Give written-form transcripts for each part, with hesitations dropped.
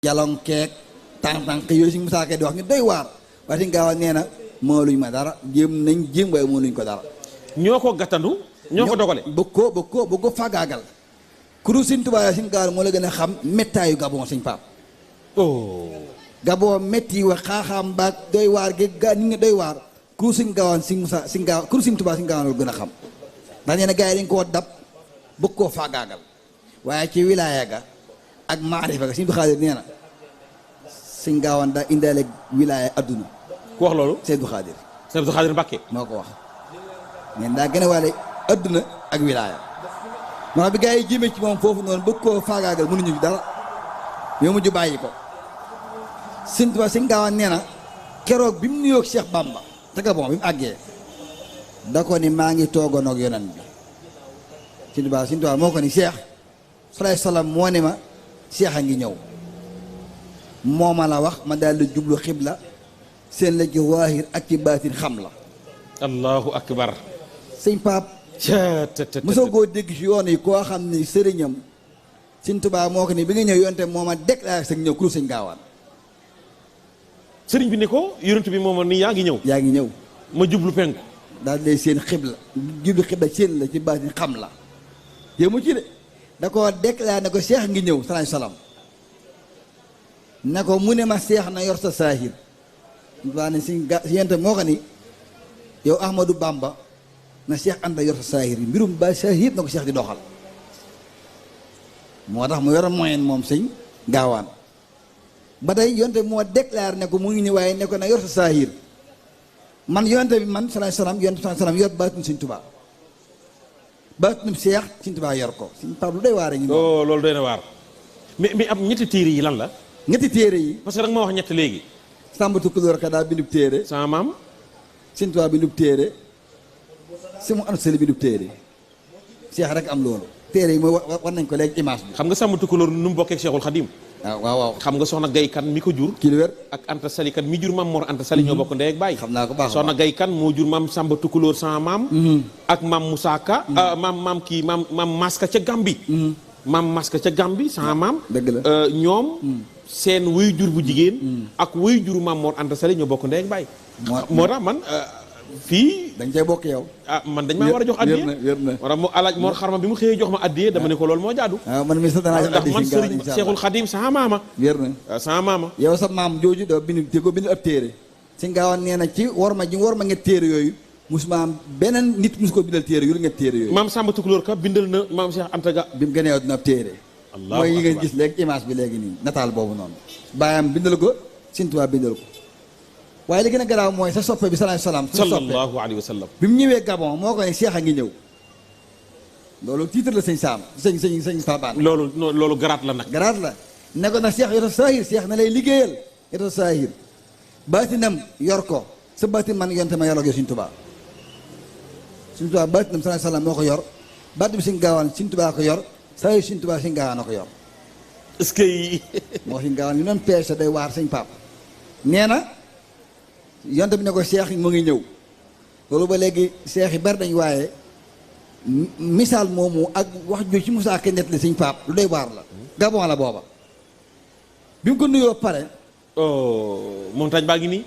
jalong keek tànk yooyu Sëñ Musaa Ka di wax ñu doy waar waaye Sëñ Gaawaan nee na mënuñ ma dara jéem waaye mënuñ ko dara. ñoo ko gàttandu ñoo ko dogale. bëgg ko faagaagal. kuru Sëñ Tuubaa Sëñ Gaawaan moo la gën a xam méttaayu Gabon Sëñ Paap. Gabon métti wa xaaxaam baag doy waar gi ni nga doy waar kuru Sëñ Gaawaan kuru Sëñ Tuubaa Sëñ Gaawaan la gën a xam ndax nee na gars yi dañ koo dab bëgg koo faagaagal waaye ci wilaaya ga ak maarifa ga Sëñ Abdu Xaadir nee na Sëñ Gaawaan daa indaale wilaaya adduna. ku wax loolu Sëñ Abdu Xaadir. Sëñ Abdu Xaadir Mbàkke moo ko wax neen daa gën a waale adduna ak wilaaya moo bi gars yi jëmee ci moom foofu noonu bëgg koo faagaagal mënuñu dara yow mujj bàyyi ko Sëñ Tuubaa Sëñ Gaawaan nee na keroog bi mu nuyoog Cheikh Bamba te Gabon bi mu àggee da ko ni maa ngi toogoon ak yonent bi Sëñ Tuubaa moo ko ni Cheikh salaay salaam moo ne ma Cheikh a ngi ñëw moo ma la wax ma daal di jublu xibla seen la ci waahir ak ci baatin xam la. allahu akbar. Sëñ Paap mosoo koo dégg ci yoon yi koo xam ni sëriñam Sëñ Tuubaa moo ko ni bi nga ñëw yonte moo ma déclaré sa ñëw kuru Sëñ Gaawaan. sëriñ bi ne ko yonent bi moom ni yaa ngi ñëw. yaa ngi ñëw. ma jublu penku. daal di seen xibla jublu xibla seen la ci baatin xam la yow mu ci de da koo déclaré ne ko Cheikh ngi ñëw salaay salaam ne ko mu ne ma Cheikh na yor sa saahir waa ne si yonte moo ko ni yow Ahmadou Bamba na Cheikh Anta yor sa saahir yi mbirum ba saahir na ko Cheikh di doxal moo tax mu yor moyen moom Sëñ Gaawaan ba tey yonte moo déclaré ne ko mu ngi ni waaye ne ko na yor sa saahir man yonte bi man salaay salaam yonte salaay salaam yor baatum Sëñ Tuubaa baatum Cheikh Sëñ Tuubaa yor ko Sëñ Paap lu doy waar ñu loolu doy na waar mais am ñetti téere yi lan la ñetti téere yi parce que da nga ma wax ñett léegi Sàmba Tukulóor ka daa bindub téere sama maam Sëñ Tuubaa bindub téere si mu ansali bindub téere Cheikh rek am loolu téere yi mooy war nañ ko léegi image bi xam nga Sàmba Tukulóor nu mu bokkee ak Cheikhul Khadim waaw xam nga soxna Gay Kan mi ko jur kii lu wér ak Anta Sali Kan mi jur maam Mor Anta Sali ñoo bokk ndey ak baay xam naa ko baax soxna Gay Kan moo jur maam Sàmba Tukulóor sama maam ak maam Moussa Ka maam Maska ca Gambi maam Maska ca Gambi sama maam dëgg la ñoom seen wuy jur bu jigéen ak wuy juru maam Mor Anta Sali ñoo bokk ndey ak baay moo tax man fii dañ cay bokk yow man dañ maa war a jox addiye wér na wala mu alaaj Mor Xarma bi mu xëyee jox ma addiye dama ne ko loolu moo jaadu man mi sa danaa ndax man sëriñ Seexul Xadim sama maama wér na sama maama yow sa maam jooju da bind te ko bind ab téere Sëñ Gaawaan nee na ci war ma ji war ma ñett téere yooyu musuma am beneen nit musu ko bindal téere yu ñett téere yooyu maam Samba Tukulóor ka bindal na maam Cheikh Anta Ga bi mu gënee adduna ab téere mooy yi nga gis léegi image bi léegi nii nataal boobu noonu baayam bindal ko Sëñ Tuubaa bindal ko waaye li gën a garaaw mooy sa soppe bi salaam sallallahu alayhi wa sallam bi mu ñëwee Gabon moo ko ne Cheikh a ngi ñëw loolu titre la sëñ Saam sëñ Fabaan loolu garaat la nag garaat la ne ko nag Cheikh yor sa saahir Cheikh na lay liggéeyal yor sa saahir baatinam yor ko sa baatin man yonte ma yàlla ak Sëñ Tuubaa baatinam salaam moo ko yor baatin bi Sëñ Gaawaan Sëñ Tuubaa ko yor saahir Sëñ Tuubaa Sëñ Gaawaan a ko yor est-ce que moo Sëñ Gaawaan li noonu peese day waar sëñ Paap nee na yonte bi ne ko Cheikh mu ngi ñëw loolu ba léegi Cheikh yi bari dañ waaye misaal moomu ak wax ju ci Musaa Ka net li Sëñ Paap lu doy waar la Gabon la booba bi mu ko nuyoo pare montagne baa ngi nii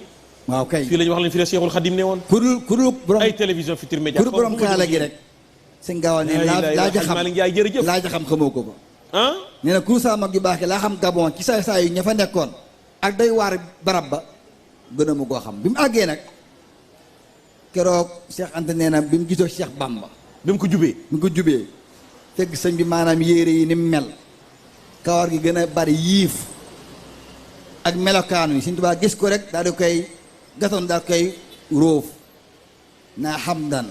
waaw kay fii la ñu wax leen fii la Cheikhul Khadim ne woon kurul borom ay télévision Futurs Médias kurul borom kaala gi rek Sëñ Gaawaan ne laa ja xam xamoo ko ba nee na kur saa mag ju baax laa xam Gabon ci saa yu ña fa nekkoon ak day waar barab ba gën a mu koo xam bi mu àggee nag keroog Cheikh Anta nee na bi mu gisoo Cheikh Bamba bi mu ko jubee fekk sëñ bi maanaam yére yi ni mu mel kawar gi gën a bari yiif ak melokaan wi Sëñ Tuubaa gis ko rek daal di koy gatoon daal koy róof naa hamdan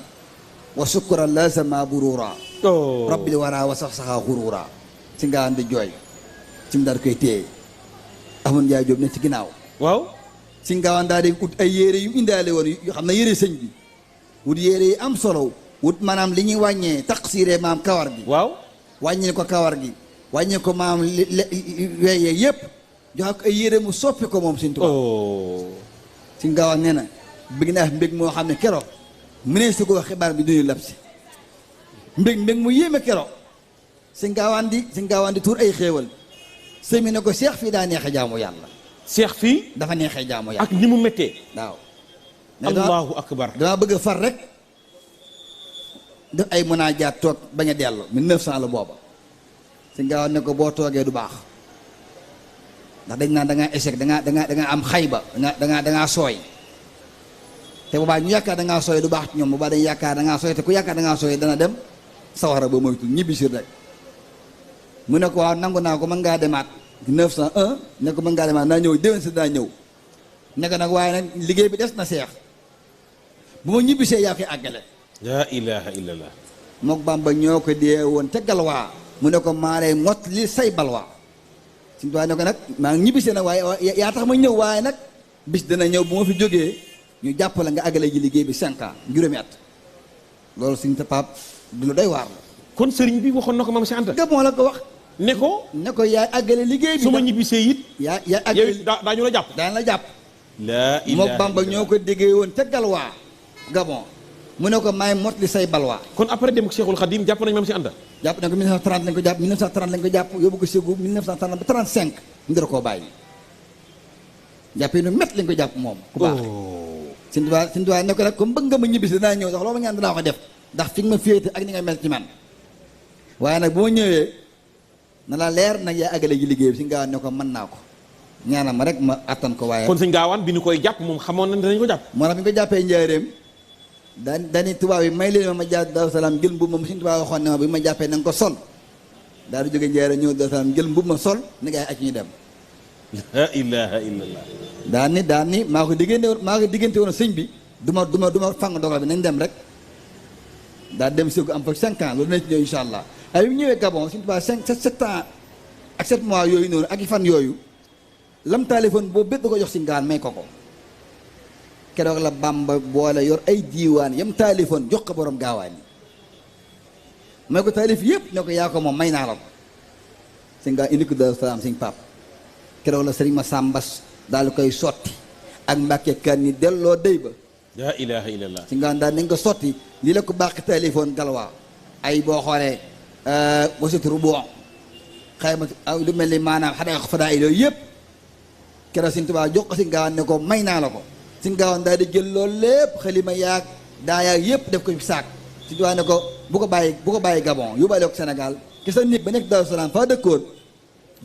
wa sukran lazama burura rabbil wara wa sax saxaa xurura si nga andi jooy si mu daal koy téye Ahmad Njaay Jóob ne ci ginnaaw waaw Sëñ Gaawaan daal di ut ay yére yu indaale woon yoo xam ne yére sëñ bi wut yére yi am solo wut maanaam li ñuy wàññee taqsiree maam kawar gi waaw wàññil ko kawar gi wàññil ko maam weeyee yépp jox ko ay yére mu soppi ko moom Sëñ Tuubaa Sëñ Gaawaan nee na bëgg naa mbég moo xam ne keroog mu ne su ko wax xibaar bi duñu lab si mbég mu yéeme keroog Sëñ Gaawaan di tuur ay xéewal sëñ bi ne ko seex fii daa neexee jaamu yàlla. seex fii dafa neexee jaamu yàlla. ak ni mu méttee. waaw. allahu akbar. damaa bëgg a far rek def ay munaajaat toog bañ a dellu 1900 la booba. sëñ Gaawaan ne ko boo toogee du baax ndax dañ naan da ngaa échec da ngaa am xayba da ngaa sooy. te boobaa ñu yaakaar da ngaa sooy du baax ci ñoom boobaa dañu yaakaar da ngaa sooy te ku yaakaar da ngaa sooy dana dem sawara ba moytu ñibbi si rek. mu ne ko waaw nangu naa ko mën ngaa demaat 901 ne ko mën ngaa demaat naa ñëw déwén si daa ñëw ne ko nag waaye nag liggéey bi des na seex bu ma ñibbisee yaa koy àggale. laa ilaha illallah. mook Bamba ñoo ko dee woon te galwaa mu ne ko maa lay mot li say balwaa suñu tubaab ne ko nag maa ngi ñibbisee nag waaye yaa tax ma ñëw waaye nag bis dana ñëw bu ma fi jógee ñu jàppale nga àggale ji liggéey bi 5 ans juróomi at loolu suñu tapaab du lu doy waar la. kon sëriñ bi waxoon na ko maam si Anta. Gabon la ko wax. ne ko yaay àggale liggéey bi. su ma ñibbisee it. yaay àggale yow daañu la jàpp. daan la jàpp. laa ilaaha mook Bamba ñoo ko déggee woon te galwaa Gabon mu ne ko maay mot li say balwaa. kon après dem ak Cheikhul Khadim jàpp nañ maam si Anta. jàpp na ko 1930 lañ ko jàpp 1930 lañ ko jàpp yóbbu ko Ségou 1930 ba 35 ñu dara koo bàyyi jàppee nu métti lañ ko jàpp moom ku baax. Sëñ Tuubaa ne ko nag comme bëgg nga ma ñibbisi danaa ñëw sax loo ma ñaan danaa ko def ndax fi nga ma féete ak ni nga mel ci man waaye nag bu ma ñëwee na la leer nag yaa àggale ji liggéey bi si Gaawaan ne ko mën naa ko ñaanal ma rek ma attan ko waaye. kon sëñ Gaawaan bi ñu koy jàpp moom xamoon nañ dinañ ko jàpp. moo tax bi ñu ko jàppee njaareem daani tubaab yi may leen ma jaar Daaru Salaam jël mbubb ma Sëñ Tuubaa waxoon ne ma bi ma jàppee na nga ko sol daal di jóge njaareem ñëw Daaru Salaam jël mbubb ma sol ni ngay ak ñu dem. la ilaha illallah. daan ni maa ko diggante woon sëñ bi du ma fang dogal bi nañ dem rek daal dem Ségou am fa 5 ans loolu nañ ci ñëw incha allah ay bi ñëwee Gabon Sëñ Tuubaa 7 ans ak 7 mois yooyu noonu ak i fan yooyu lam téléphone boobu bépp da ko jox si ngaan may ko ko keroog la Bamba boole yor ay diiwaan yam téléphone jox ko borom gaawaan yi may ko taalif yëpp ne ko yaa ko moom may naa la ko sëñ ngaa indi ko Daaru Salaam sëñ Paap keroog la sëriñ ma sàmbas daal di koy sotti ak Mbàkke kan ni delloo dëy ba la ilaha illallah. si ngaan daal nañ ko sotti lii la ko baax téléphone galwaa ay boo xoolee wasitu bon xayma lu mel ni maanaam xadaa fadaa yi yooyu yëpp keroog Sëñ Tuubaa jox ko si Gaawaan ne ko may naa la ko si Gaawaan daal di jël loolu lépp xalima yaag daa yaag yëpp def ko ci saak Sëñ Tuubaa ne ko bu ko bàyyi Gabon yóbbaale ko Sénégal ki sa nit ba nekk Daaru Salaam faa dëkkoon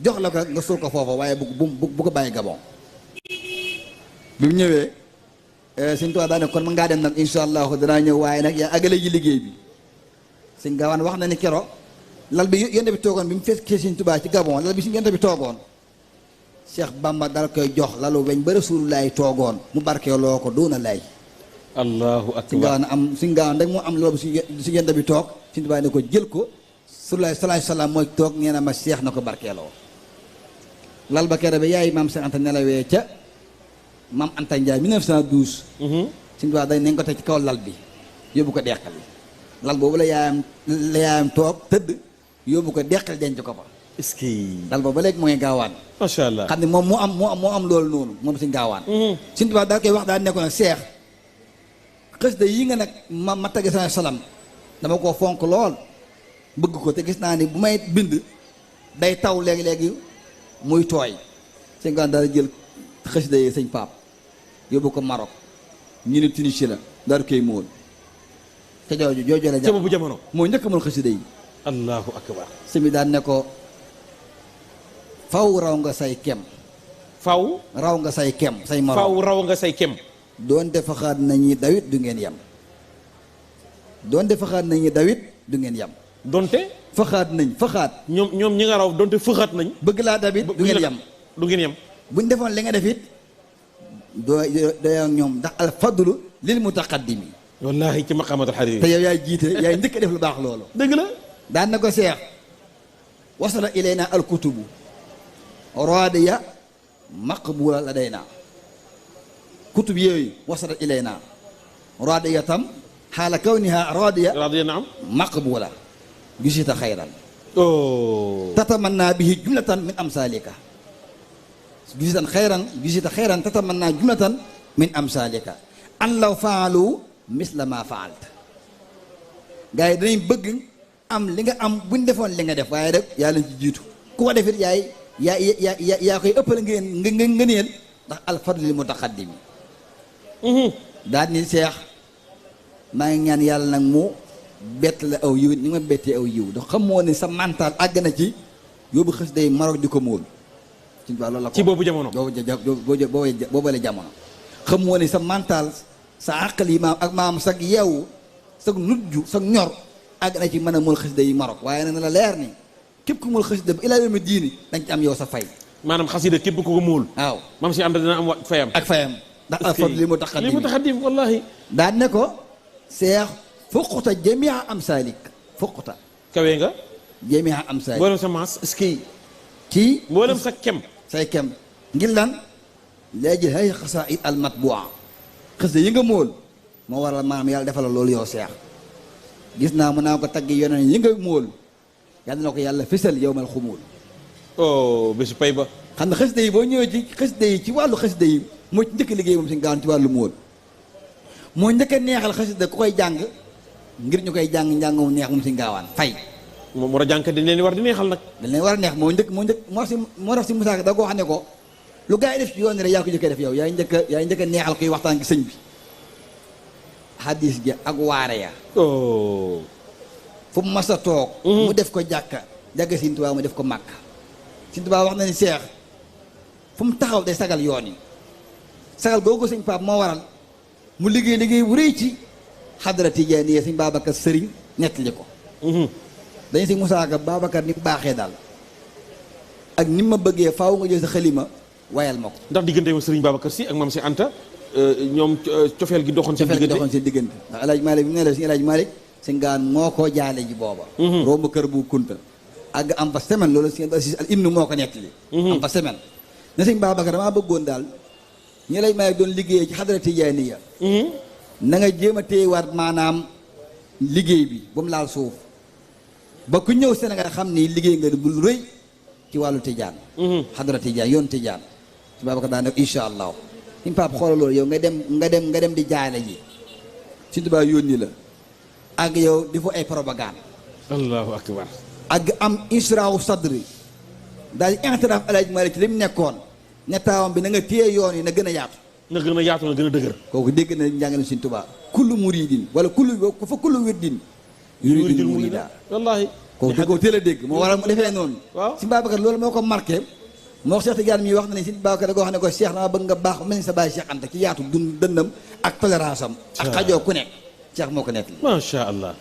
jox la ko nga suul ko foofa waaye bu ko bàyyi Gabon bi mu ñëwee Sëñ Tuubaa daa ne kon mën ngaa dem nag insha allahu danaa ñëw waaye nag yaa agale ji liggéey bi Sëñ Gaawaan wax na ni kero lal bi yonte bi toogoon bi mu fekkee Sëñ Tuubaa ci Gabon lal bi si yonte bi toogoon Cheikh Bamba dal koy jox lalu weñ ba Rasulullaay toogoon mu barkeeloo ko doona lay allahu akbar. Sëñ Gaawaan rek moo am loolu si yonte bi toog Sëñ Tuubaa ne ko jël ko Rasulullaay salaay salaam mooy toog nee na ma Cheikh na ko barkeeloo lal ba kere bi yaay maam Cheikh Anta nelawee ca maam Anta Ndiaye 1912. Sëñ Tuubaa dañ nañ ko teg ci kaw lal bi yóbbu ko deqal lal boobu la yaayam toog tëdd yóbbu ko deqal denc ko fa. est-ce que. lal boobu ba léegi mooy Gaawaan. macha allah xam ne moom moo am loolu noonu moom Sëñ Gaawaan. Sëñ Tuubaa daal koy wax daal ne ko nag Seex xasida yi nga nag ma tagge sa salam dama ko fonk lool bëgg ko te gis naa ni bu may bind day taw léegi muy tooy Sëñ Gaawaan daal jël xasida yi sëñ Paap yóbbu ko Maroc ñu ne Tunisie la daal koy móol te jooju la ca boobu jamono moo njëkk a mën xasida yi allahu akbar. sëñ bi daan ne ko faw raw nga say kem raw nga say kem say morom faw raw nga say kem doonte faxaat nañu dawit du ngeen yem doonte faxaat nañu dawit du ngeen yem donte faxaat ñoom ñi nga raw donte fëxaat nañ bëgg laa dabit du ngeen yem buñ defoon li nga def it doo ak ñoom ndax al fadlu lil mutaqaddimi wallahi ci maqamatul hariri te yow yaay jiite yaay njëkk a def lu baax loolu dëgg la daan na ko Seex wasala ilayna al kutubu raadiya maqbula ladayna kutub yooyu wasala ilayna raadiya tam xaala kawniha raadiya naam maqbula gisita xayran oh tatamanna bihi jumlatan min amsalika gisita xayran tatamanna jumlatan min amsalika an law faalu misla ma faalt gars yi danañ bëgg am li nga am buñ defoon li nga def waaye rek yaa leen ci jiitu ku ko defit yaay yaa koy ëppal ngëneel ndax alfadlu lil mutaqaddimi daal ni seex maa ngi ñaan yàlla nag mu bett la aw yiw ni ma bettee aw yiw ndax xamoo ne sa mental àgg na ci yóbbu xës day Maroc di ko móol ci loolu la ko ci boobu jamono boobu la jamono xamoo ne sa mental sa àqal yi maam ak maam sag yeewu sag nujju sag ñor àgg na ci mën a móol xës day Maroc waaye nag na la leer ni képp ku móol xës day ba ilaa yawmi diini dañ ci am yow sa fay maanaam xasida képp ku ko móol waaw maam si Anta dina am fayam ak fayam ndax alfadlu li mutaqaddim wallahi daan ne ko seex fuquta jamia am saalik fuquta kawe nga jamia am saalik mboolem sa maas ski ci mboolem sa kem say kem ngir lan léegi hay xasaid al matbua xësda yi nga móol moo waral maanaam yàlla defal la loolu yow seex gis naa mu naa ko tagg yoneen yi nga móol yàlla na ko yàlla fësal yow mal xumuul oh bésu pay ba xam ne xësda yi boo ñëwee ci xësda yi ci wàllu xësda yi moo ci njëkk liggéey moom si gaan ci wàllu móol moo njëkk a neexal xasida ku koy jàng ngir ñu koy jàng njàngum neex moom si ngaawaan fay moom war a jànkat dañ leen war di neexal nag dañ leen war a neex moo tax si Musaa Ka da ko wax ne ko lu gaa yi def ci yoon rek yaa ko njëkk a def yow yaay njëkk a neexal koy waxtaan gi sëñ bi hadis ja ak waare ya oh fu mu mas a toog mu def ko jàkka jàgga Sëñ Tuubaa mu def ko màkk Sëñ Tuubaa wax na ni seex fu mu taxaw day sagal yoon yi sagal googu sëñ Pape moo waral mu liggéey bu rëy ci xadara Tijaaniya sëñ Babacar sëriñ nettali ko dañu sëñ Musaa Ka Babacar ni mu baaxee daal ak ni ma bëggee faaw nga jël sa xalima wayal ma ko ndax diggante yow sëriñ Babacar Si ak maam si Anta ñoom cofeel gi doxoon seen diggante ndax El Hadj Malick bi mu ne la si El Hadj Malick sëñ gaan moo ko jaale ji booba romb kër bu kunta ak am fa semaine loolu sëñ Assis al ibnu moo ko nettali am fa semaine ne sëñ Babacar damaa bëggoon daal ñi lay may doon liggéey ci xadara Tijaaniya na nga jéem a téyewaat maanaam liggéey bi ba mu laal suuf ba ku ñëw Sénégal xam ni liggéey nga bu rëy ci wàllu Tijaan xadara Tijaan yoon Tijaan si Babacar daa ne incha allah suñu pap xoolal loolu yow nga dem di jaale ji Sëñ Tuubaa yónni la ak yow di fa ay propagande allahu akbar ak am israawu sadri daal di intiraaf El Hadj Malick ci li mu nekkoon ne taawam bi na nga téye yoon yi na gën a yaatu na gën a yaatu na gën a dëgër kooku dégg na njàngale Sëñ Tuubaa kullu muridin wala kullu wirdin yuridul murida wallaahi kooku da koo teel a dégg moo waral mu defee noonu waaw Sëñ Babacar loolu moo ko marqué moo Cheikh Tidiane mi wax na ne Sëñ Babacar da ko wax ne ko Cheikh dama bëgg nga baax mel ni sa baay Cheikh Anta ci yaatu dëndam ak tolérance am ak xajoo ku nekk Cheikh moo ko nekk li macha allah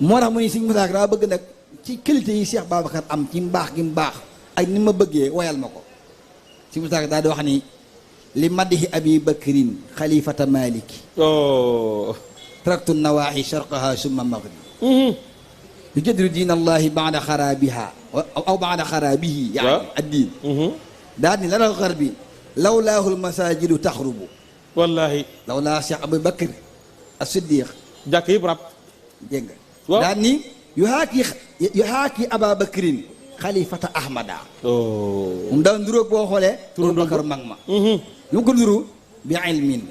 moo tax mu ni Sëñ Musaa Ka dama bëgg nag ci qualité yi Cheikh Babacar am ci mbaax gi mu baax ak ni ma bëggee woyal ma ko Sëñ Musaa Ka daal di wax ni li madhi abi bakrin xalifata maliki traktu nawaahi sharqaha summa maghrib yujaddidu diin allahi baada xaraabiha aw baada xaraabihi yaani addiin daal ni lal garbi lawlaahu lmasajidu taxrubu wallaahi lawlaa Cheikh Abou Bakr as-Siddiq jàkk yëpp rab dégg nga daal ni yuhaaki aba bakrin xalifata ahmada moom daal nduróog boo xoolee Abou Bakr mag ma ñu ko nuru bi ilmin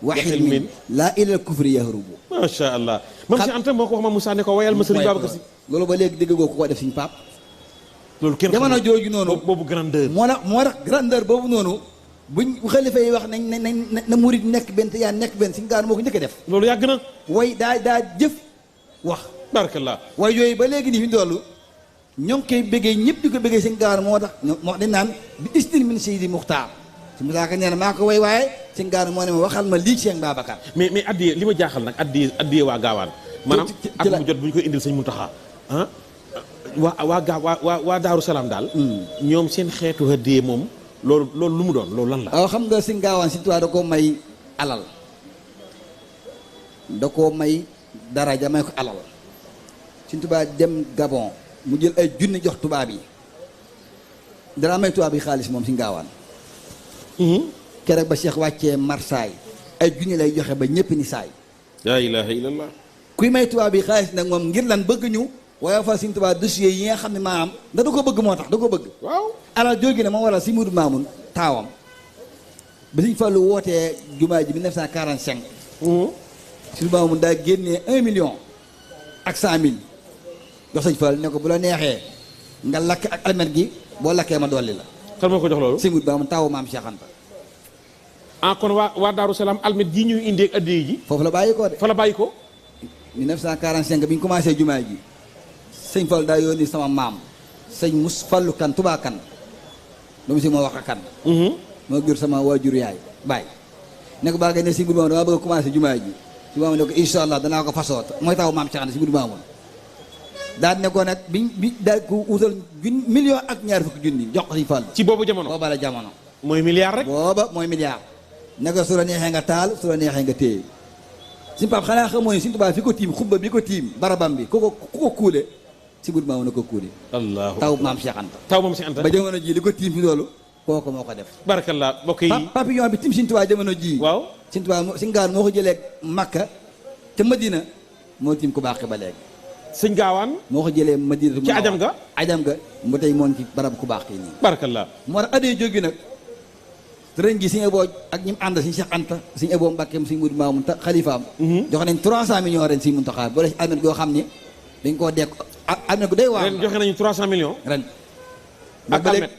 wa xilmin laa ilal kufri yahrubu macha allah mam si Anta moo ko wax ma Moussa ne ko wayal ma Sëriñ Babacar Si loolu ba léegi dégg goo ko def suñu pap loolu kenn jamono jooju noonu boobu grandeur moo tax grandeur boobu noonu buñ xalifa yi wax nañ na murid nekk benn te yaa nekk benn Sëñ Gaawaan moo ko njëkk a def loolu yàgg na way daa jëf wax barakallah way yooyu ba léegi nii fi dollu ñoo ngi koy bëggee ñëpp di ko bëggee Sëñ Gaawaan moo tax moo dañ naan bi istin min Seydi Muxtaar si Musaa Ka nee na maa ko way waaye Sëñ Gaawaan moo ne ma waxal ma lii Cheikh Babacar mais addiye li ma jaaxal nag addiye waa Gaawaan maanaam ak mu jot bu ñu koy indil Sëñ Muntaxa ah waa Daaru Salaam daal ñoom seen xeetu addiye moom loolu lu mu doon loolu lan la waaw xam nga Sëñ Gaawaan Sëñ Tuubaa da koo may alal da koo may daraja may ko alal Sëñ Tuubaa dem Gabon mu jël ay junni jox tubaab yi dara may tubaab yi xaalis moom Sëñ Gaawaan keroog ba Cheikh wàccee Marseille ay junni lay joxe ba ñëpp ni saay laa ilaaha illallah kuy may tubaab yi xaalis nag moom ngir lan bëgg ñu waaye fa Sëñ Tuubaa dossier yi nga xam ne maanaam da ko bëgg moo tax da ko bëgg waaw alal jóge ne moo waral si Mudu Maamun taawam ba Sëñ Fallu wootee jumaa ji 1945 si Maamun daa génnee 1 million ak 100 000 jox Sëñ Fallu ne ko bu la neexee nga lakk ak almet gi boo lakkee ma dolli la. kan moo ko jox loolu. sëñ Mourou Ba mu taw maam Cheikh Anta. ah kon waa Daaru Salaam almet ji ñuy indi ak addiya ji. foofu la bàyyi ko de. fa la bàyyi ko. 1945 bi ñu commencé jumaa ji sëñ Fall daa yónni sama maam sëñ Mus Fallu Kan Touba Kan doomu si moo wax a kan. moo jur sama waajur yaay baay. ne ko baa ngay ne si Mourou Ba damaa bëgg a commencé jumaa ji. si maam ne ko incha allah danaa ko fasoo mooy taw maam Cheikh Anta si Mourou Ba moom. daal ne ko nag bi daal ko wutal million ak ñaar fukki junni jox ko sëñ Fall. ci boobu jamono booba la jamono. mooy milliard rek. booba mooy milliard. ne ko su la neexee nga taal su la neexee nga téye. suñu Pape xanaa xamoo ne suñu Tuubaa fi ko tiim xubba bi ko tiim barabam bi ku ko kuule si Mourou Ba na ko kuule. allahu taw maam Cheikh Anta. taw maam Cheikh Anta ba jamono ji li ko tiim fi loolu kooku moo ko def. barakallah mbokk yi. papillon bi tiim suñu Tuubaa jamono ji. waaw suñu Tuubaa suñu gaal moo ko jëlee Makka ca Madina moo tiim ko baax ba léegi. sëñ gaawaan. moo ko jëlee Madina. ci ajam ga. ajam ga mu tey moom ci barab ku baax kii nii. barakallah. moo tax adee jógi nag. ren gi suñu eboo ak ñi mu ànd suñu Cheikh Anta suñu eboo Mbàkkeem suñu Mourou Mamoun ta xalifaam joxe nañ 300 millions ren suñu Muntaxa boole si almet goo xam ne dañ koo dekk almet gu day waar ren joxe nañu 300 millions. ren ak almet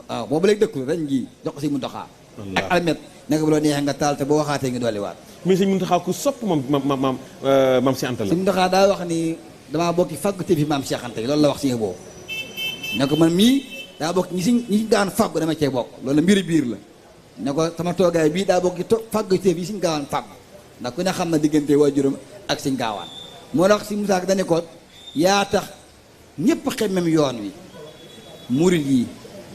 waaw boobu léegi dëkkul ren jii jox ko suñu Muntaxa ak almet nekk bu la neexee nga taal te boo waxaatee nga dolli waat mais sëñ Muntaxa ku sopp maam Cheikh Anta la. suñu Muntaxa daa wax ni damaa bokki fàggute fi maam Cheikh Anta yi loolu la wax suñu eboo ne ko man mii daa bokk ñi gaan fàggu dama cee bokk loolu mbiri biir la ne ko sama toogaay bii daa bokk ci fàggu teef yi suñ gaawaan fàggu ndax ku ne xam na diggante waajuram ak suñ gaawaan moo tax si Musaa Ka dane ko yaa tax ñëpp xemmem yoon wi murit yi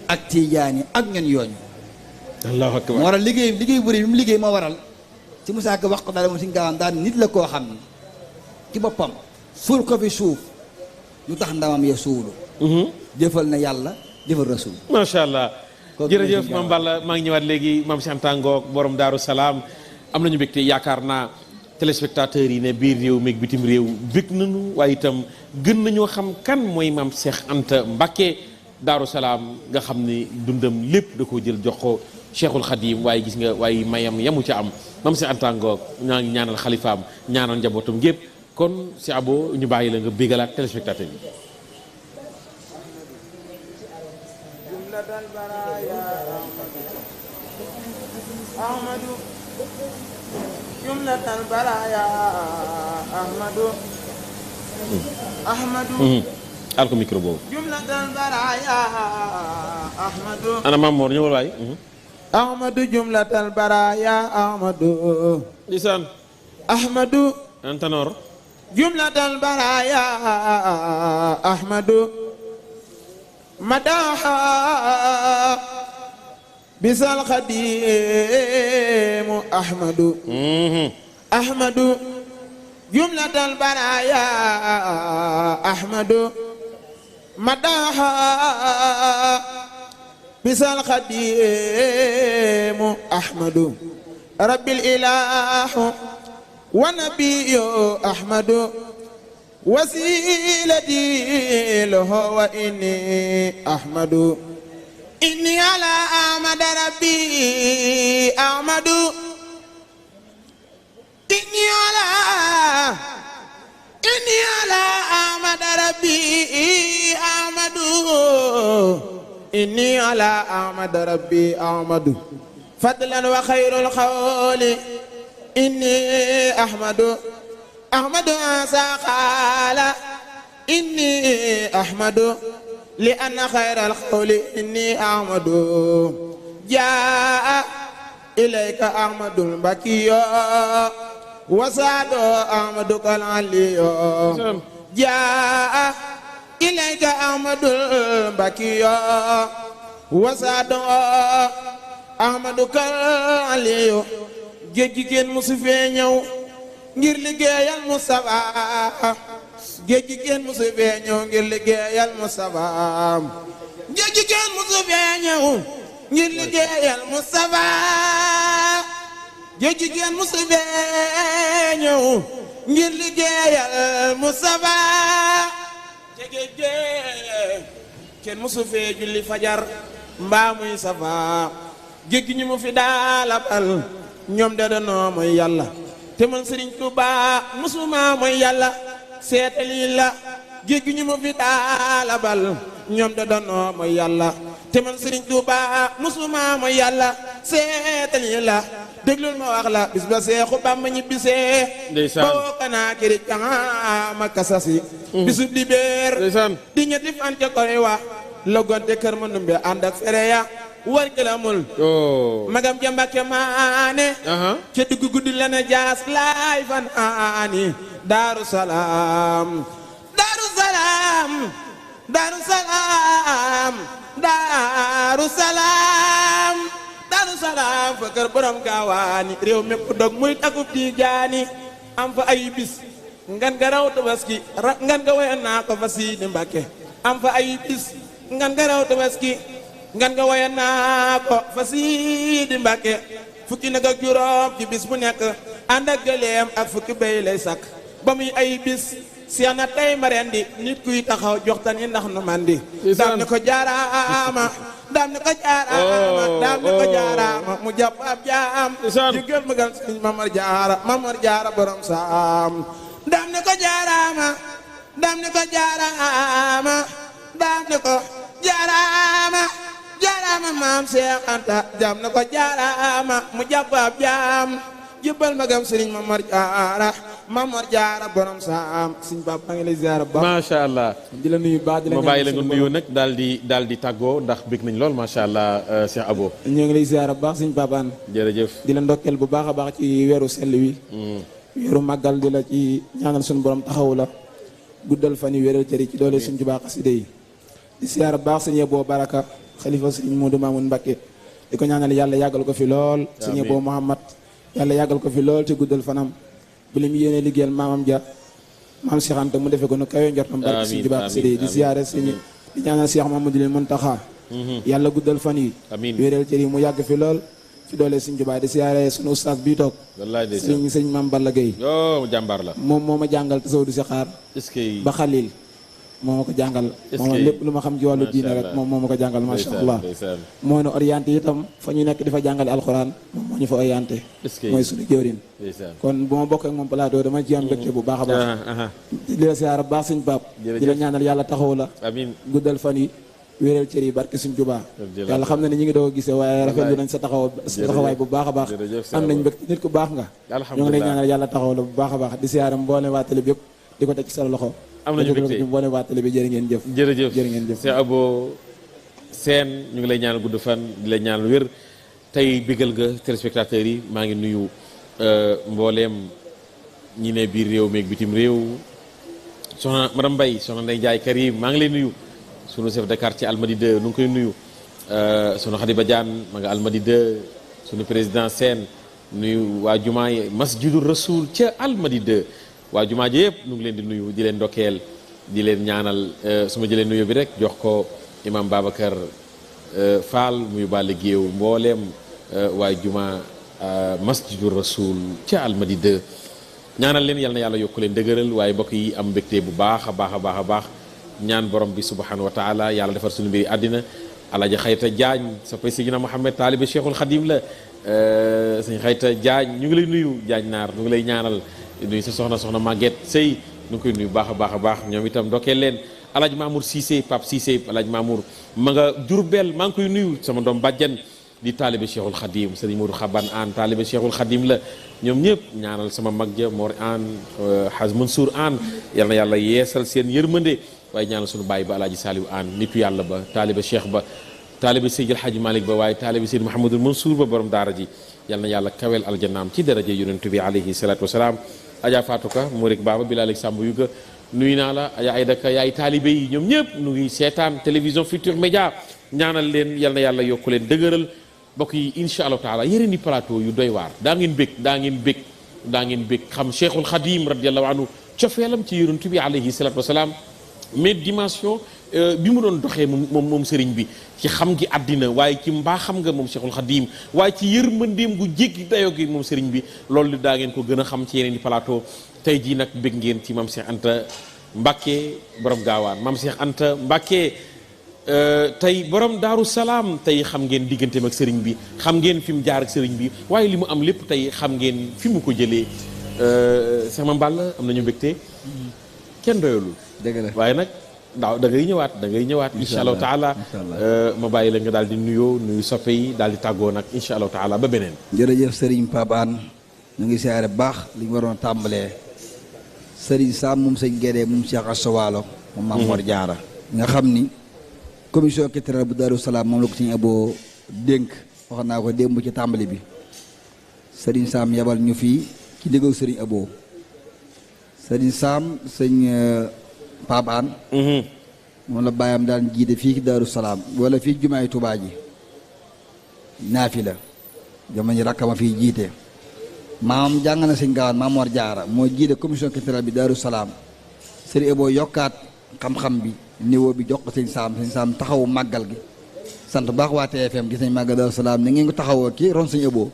ak tiijaan yi ak ñoon yoon wi allahu akbar moo waral liggéey bu rëy bi mu liggéey moo waral si Musaa Ka wax ko daal moom suñ gaawaan daal nit la koo xam ni ci boppam suul ko fi suuf lu tax ndamam ya suulu jëfal na yàlla jëfal rasul macha allah. jërëjëf maam Balla maa ngi ñëwaat léegi maam Cheikh Anta ngoog borom Daaru Salaam am nañu mbégte yaakaar naa téléspectateurs yi ne biir réew meeg bitim réew bég nañu waaye itam gën nañoo xam kan mooy maam Cheikh Anta Mbacké Daaru Salaam nga xam ni dundam lépp da koo jël jox ko Cheikhul Khadim waaye gis nga waaye mayam yamu ca am maam Cheikh Anta ngoog ñaa ngi ñaanal xalifaam ñaanal njabootam gépp kon si abo ñu bàyyi la nga bégalaat téléspectateurs yi. أحمد جملة البرايا أحمد al ko micro boobu. جملة البرايا أحمد ana Maam Mor ñëwal waay. أحمد جملة البرايا أحمد lisaan. أحمد Antanor. جملة البرايا أحمد مداحا بس الخديم أحمد أحمد جملة البرايا أحمد مداحا بس الخديم أحمد رب الإله ونبي أحمد وسيلتي له وإني أحمد إني على أحمد ربي أحمد إني على أحمد ربي أحمد إني على أحمد ربي أحمد فضلا وخير القول إني أحمد أحمد أنسى قال إني أحمد لأن خير القول إني أحمد جاء إليك أحمد البكي وسعد أحمد العلي جاء إليك أحمد البكي وسعد أحمد العلي géej gi kenn musu fee ñëw ngir liggéeyal Mustafa géej gi kenn musu fee ñëw ngir liggéeyal Mustafa géej gi kenn musu fee ñëw ngir liggéeyal Mustafa géej gi kenn musu fee ñëw ngir liggéeyal Mustafa géej gi kenn musu fee julli fajar mbaa muy safa géej gi ñu mu fi daalabal ñoom de danoo mooy yàlla te man Serigne Touba musuma mooy yàlla seetali la géej gi ñu ma fi daalabal ñoom de danoo mooy yàlla te man Sëriñ Tuuba musuma ma yàlla seetal yi la déglul ma wax la bis ba Seexu Bamba ñibbisee ndeysaan boo kanaa kiri ma kasasi bisub di béer ndeysaan di ñetti fan ca koy wax logonte kër ma numbe ànd ak fere ya war këlamul magam ja Mbàkke maane ca dugg guddi la na jaas laay fan aani Daaru Salaam Daaru Salaam Daaru Salaam Daaru Salaam Daaru Salaam fa kër borom gaawaani réew mépp dog muy takub tijaani am fa ay bis ngan nga raw tabaski ngan nga wayan naa ko fa Sidi Mbàkke am fa ay bis ngan nga raw tabaski ngan nga wayan naa ko fa Sidi Mbàkke fukki nag ak juróom ci bis bu nekk ànd ak gëleem ak fukki béy lay sakk ba muy ay bis seex na tey ma rendi nit kuy taxaw joxtan yi ndax nu mandi daam ne ko jaaraama daam ne ko jaaraama daam ne ko jaaraama mu jàpp ab jaam jigéen ma gal sëñ Mamar Jaara borom saam daam ne ko jaaraama daam ne ko jaaraama daam ne ko jaaraama jaaraama maam Seex Anta daam ne ko jaaraama mu jàpp ab jaam jëbbal magam sëriñ Mamar Jaara borom saam sëñ Baba maa ngi lay ziar bu baax macha allah di la nuyu baax di la ma bàyyi la nga nuyu nag daal di tàggoo ndax bëgg nañ lool macha allah Cheikh Abo ñoo ngi lay ziar bu baax sëñ Baba jërëjëf di la ndokkeel bu baax a baax ci weeru sell wi weeru màggal di la ci ñaanal suñu borom taxawu la guddal fan yi wéral cëri ci doole suñ Tuubaa xasida yi di ziar bu baax sëñ Abo Baraka xalifa sëñ Modou Mamoun Mbacké di ko ñaanal yàlla yàggal ko fi lool sëñ Abo Muhammad yàlla yàggal ko fi lool ci guddal fanam bu li mu yéene liggéeyal maamam ja maam Cheikh Anta mu defee ko nu kawe njortam barke Sëñ Tuubaa di siyaare sëñ di ñaanal Cheikh Mamadou Muntaxa yàlla guddal fan yi wéeral cër yi mu yàgg fi lool ci doole Sëñ Tuubaa di siyaare sunu ustaas bii toog sëñ Maam Balla Gueye jàmbaar la moom moo ma jàngal tasaw du si xaar ba xalil moo ma ko jàngal moom lépp lu ma xam ci wàllu diine rek moom moo ma ko jàngal macha allah moo nu orienté itam fa ñu nekk di fa jàngale alxuraan moom moo ñu fa orienté mooy suñu jëwrin kon bu ma bokk ak moom plateau dama ci am mbégte bu baax a baax di la siyaara baax suñ baab di la ñaanal yàlla taxaw la guddal fan yi wéeral cër yi barke suñ Tuubaa yàlla xam na ne ñu ngi doog a gisee waaye rafetlu nañ sa taxawaay bu baax a baax am nañ mbégte nit ku baax nga ñu ngi lay ñaanal yàlla taxaw la bu baax a baax di siyaara mboole waa télé bi yëpp di ko teg ci sa loxo am nañu mbégte boo ne waa télé bi jërë ngeen jëf jërë ngeen jëf Cheikh Abo Sène ñu ngi lay ñaanal gudd fan di lay ñaanal wér tey bégal nga téléspectateurs yi maa ngi nuyu mbooleem ñi ne biir réew meeg bitim réew soxna madame Mbaye soxna Ndeye Ndiaye Karim maa ngi lay nuyu sunu chef de quartier Almadi 2 nu ngi koy nuyu sunu Khady Badiane ma nga Almadi 2 sunu président Sène nuyu waa jumaay Masjidul Rasoul ca Almadi 2 waa jumaa ji yëpp nu ngi leen di nuyu di leen ndokkeel di leen ñaanal su ma jëlee nuyu bi rek jox ko imam Babacar Fall muy bàlle géew mbooleem waa jumaa Masjidul Rasoul ca Almadi 2 ñaanal leen yal na yàlla yokku leen dëgëral waaye mbokk yi am mbégte bu baax a baax a baax a baax ñaan borom bi subhanahu wa taala yàlla defar suñu mbiri àddina Alaaji Xayta Jaañ sa pay Sidina Muhammad taalibe Cheikhul Khadim la sëñ Xayta Jaañ ñu ngi lay nuyu Jaañ naar ñu ngi lay ñaanal nuyu sa soxna Maguette Sey ñu ngi koy nuyu baax a baax ñoom itam ndokkeel leen Alaaji Mamour Cissé Pape Cissé Alaaji Mamour ma nga Jurbel maa ngi koy nuyu sama doom bàjjan di taalibe Cheikhul Khadim sëriñ Modou Xaban An taalibe Cheikhul Khadim la ñoom ñëpp ñaanal sama mag ja Mor An Haj Mansour An yal na yàlla yeesal seen yërmande waaye ñaanal sunu baay ba Alaaji Saliou An nitu yàlla ba taalibe Cheikh ba taalibe Seydil Hadji Malick ba waaye taalibe Seydi Mouhamadul Mansour ba borom daara ji yal na yàlla kaweel aljannaam ci daraja yonent bi alayhi salaatu wasalaam Adja Fatou Ka Mourik Baba Bilal Samb yu ga nuyu naa la Adja Aïda Ka yaay taalibe yi ñoom ñëpp nu ngi seetaan télévision Futurs Médias ñaanal leen yal na yàlla yokku leen dëgëral mbokk yi incha allahu taala yeneen i plateau yu doy waar daa ngeen bég xam Cheikhul Khadim radiallahu anhu cofeelam ci yonent bi alayhi salaatu wasalaam mais dimension bi mu doon doxee moom sëriñ bi ci xam gi àddina waaye ci mbaaxam nga moom Cheikhul Khadim waaye ci yërmandeem gu jéggi dayoo gi moom sëriñ bi loolu daa ngeen ko gën a xam ci yeneen i plateau tey jii nag bég ngeen ci maam Cheikh Anta Mbacké borom gaawaan maam Cheikh Anta Mbacké tey borom Daaru Salaam tey xam ngeen digganteem ak sëriñ bi xam ngeen fi mu jaar ak sëriñ bi waaye li mu am lépp tey xam ngeen fi mu ko jëlee sama mbàll am nañu mbégte kenn doyalul dëgg la waaye nag daaw da ngay ñëwaat incha allahu taala ma bàyyi la nga daal di nuyu soppe yi daal di tàggoo nag incha allahu taala ba beneen. jërëjëf Serigne Pape Hann ñu ngi siyaare baax li ñu waroon tàmbalee Serigne Sam moom sëñ Guédé moom Cheikh Assawalo moom Mame Mor Diarra nga xam ni commission culturelle bu Darou Salaam moom la ko sëñ Abo dénk wax naa ko démb ci tàmbali bi Serigne Sam yabal ñu fii ci déggoog Serigne Abo Serigne Sam sëñ Pape Hann moom la bàyyam daan jiite fii ci Darou Salaam wala fii jumaay Touba ji naafi la jamono ji rakkama fii jiite maam jàng na sëñ Gaawaan Mame Mor Diarra moo jiite commission culturelle bi Darou Salaam Serigne Abo yokkaat xam-xam bi niveau bi jox ko sëñ Sam taxawu màggal gi sant baax waa TFM gis nañ màggal Darou Salaam ni ngeen ko taxawoo kii ron sëñ Abo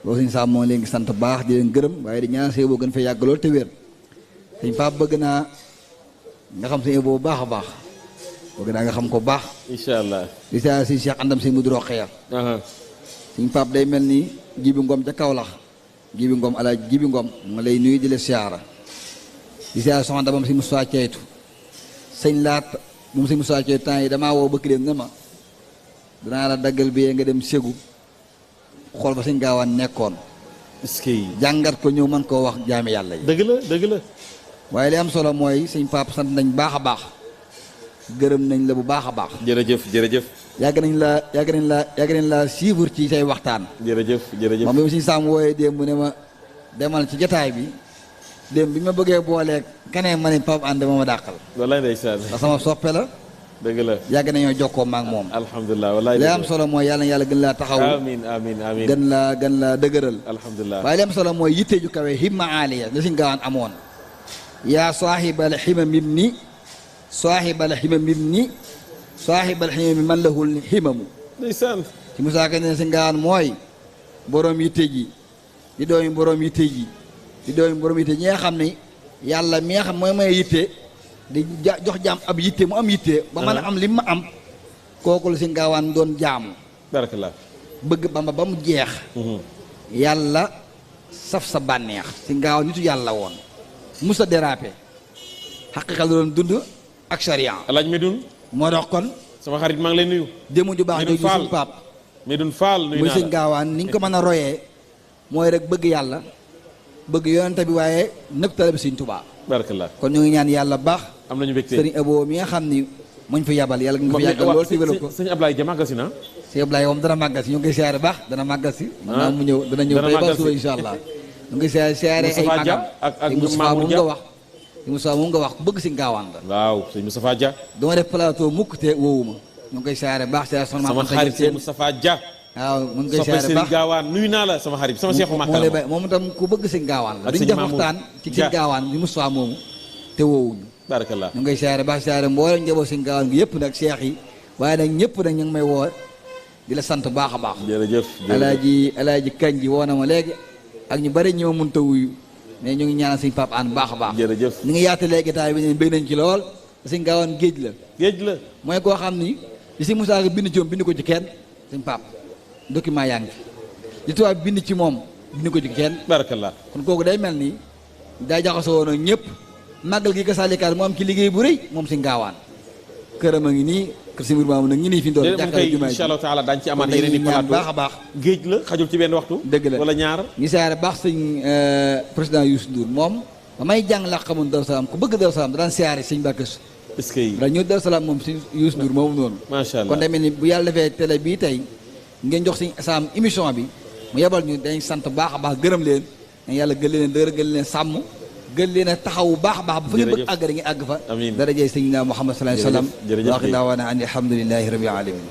loolu sëñ Sam moo leen ngi sant baax di leen gërëm waaye di ñaan sëñ Abo gën fa yàgg lool te wér sëñ Pape bëgg naa nga xam sëñ Abo bu baax a baax bëgg naa nga xam ko baax incha allah di saa si Cheikh Andam sëñ Mudu Roqeya sëñ Pape day mel ni Jibi Ngom ca Kaolack Jibi Ngom alaaj Jibi Ngom ma lay nuyu di la siyaara di siyaara soxna dabam si Moussa Ceytu sëñ laat moom si Moussa Ceytu temps yi damaa woo bëkk leen ne ma danaa la daggal bi nga dem Ségou xool ba sëñ Gaawaan nekkoon est-ce que jàngat ko ñëw mën koo wax jaami yàlla yi dëgg la waaye li am solo mooy sëñ Pape sant nañ baax a baax gërëm nañ la bu baax a baax jërëjëf yàgg nañ la suivre ci say waxtaan jërëjëf moom bi ma sëñ Sam wooyee démb ne ma demal ci jataay bi démb bi ma bëggee booleeg keneen ma ne Pape Hann ma dàqal wallaay ndeysaan ndax sama soppe la dëgg la yàgg nañoo jokkoo maak moom alhamdulilah wallaay li am solo mooy yàlla gën laa taxaw amiin gën laa dëgëral alhamdulilah waaye li am solo mooy yitte ju kawe himma aaliya la sëñ Gaawaan amoon yaa saaxibal ximam ibni man lahul himamu ndeysaan ci Musaa Ka ne sëñ Gaawaan mooy boroom yitte ji di doomi boroom yitte ji ñi nga xam ne yàlla mi nga xam mooy may yitte di jox jaam ab yitte mu am yitte ba mën a am li ma am kooku la sëñ Gaawaan doon jaamu barakallah bëgg Bamba ba mu jeex yàlla saf sa bànneex sëñ Gaawaan nitu yàlla woon musa dérapé xaqiqa la doon dund ak sharia alaaj Medoune moo dox kon sama xarit maa ngi lay nuyu démb ju baax jooju suñu Pape Medoune Fall nuyu muy naa sëñ Gaawaan ni nga ko mën a royee mooy rek bëgg yàlla bëgg yonent bi waaye nëpp tale bi sëñ Tuubaa barakallah kon ñu ngi ñaan yàlla baax am nañu mbégte sëriñ Abo mi nga xam ni muñ fi yabal yàlla nga fi yàggal lool si wéla ko sëñ Ablaye ja màggal si na sëñ Ablaye moom dana màggal si ñu ngi koy siyaare baax dana màggal si naa mu ñëw dana ñëw tey ba suba insha allah ñu ngi siyaare ay magam ak Moustapha moom nga wax Moustapha moom nga wax ku bëgg sëñ Gaawaan la waaw sëñ Moustapha Dia dama def plateau mukk te woowuma ñu ngi koy siyaare baax siyaare soxna sama xarit sëñ Moustapha Dia waaw mu ngi koy soppe siyaare sëñ baax Gaawaan nuyu naa la sama xarit sama seexu màkkal moom itam ku bëgg sëñ Gaawaan la ak duñ sëñ def Mamour waxtaan ci sëñ Gaawaan bi Moustapha moomu te woowuñu barakallah ñu ngi koy siyaare baax siyaare mboolem njaboot sëñ Gaawaan gi yëpp nag seex yi waaye nag ñëpp nag ñu ngi may woo di la sant baax a baax jërëjëf alaaji kañ ji woo na ma léegi ak ñu bari ñi ma mënta wuyu mais ñu ngi ñaanal sëñ Pape Hann baax a baax jërëjëf ñu ngi yaata léegi taay bi ne bëgg nañ ci lool sëñ Gaawaan géej la mooy koo xam ni li si Moussa bind ci moom bind ko ci kenn sëñ Pape document yaa ngi fi li tubaab bind ci moom bind ko ci kenn barakallah kon kooku day mel ni daa jaxasoo woon ak ñëpp màggal gi kasaalikaat moo am ci liggéey bu rëy moom sëñ Gaawaan këram a ngi nii kër si mbir maamu nag ngi nii fi ñu doon jàkkaarloo jumaa ji incha allah taala daañu ci amaat yeneen i plateau baax a baax géej la xajul ci benn waxtu dëgg la wala ñaar ngi siyaare baax sëñ président Youssou Ndour moom ba may jàng laa xamoon Darou Salaam ku bëgg Darou Salaam daan siyaare sëñ Mbàkke est-ce que da ñëw Darou Salaam moom si Youssou Ndour moomu noonu macha allah kon demee ni bu yàlla defee télé bii tey ngeen jox sëñ Sam émission bi mu yebal ñu dañ sant baax a baax gërëm leen dañ yàlla gën leen dëgër gën leen sàmm gën leen a taxawu baax a baax ba fa ngeen bëgg àgg da ngeen àgg fa amiin darajee sëñ Muhammad sallallahu alayhi wa sallam jërëjëf wa daawaana an alhamdulillahi rabbil alamin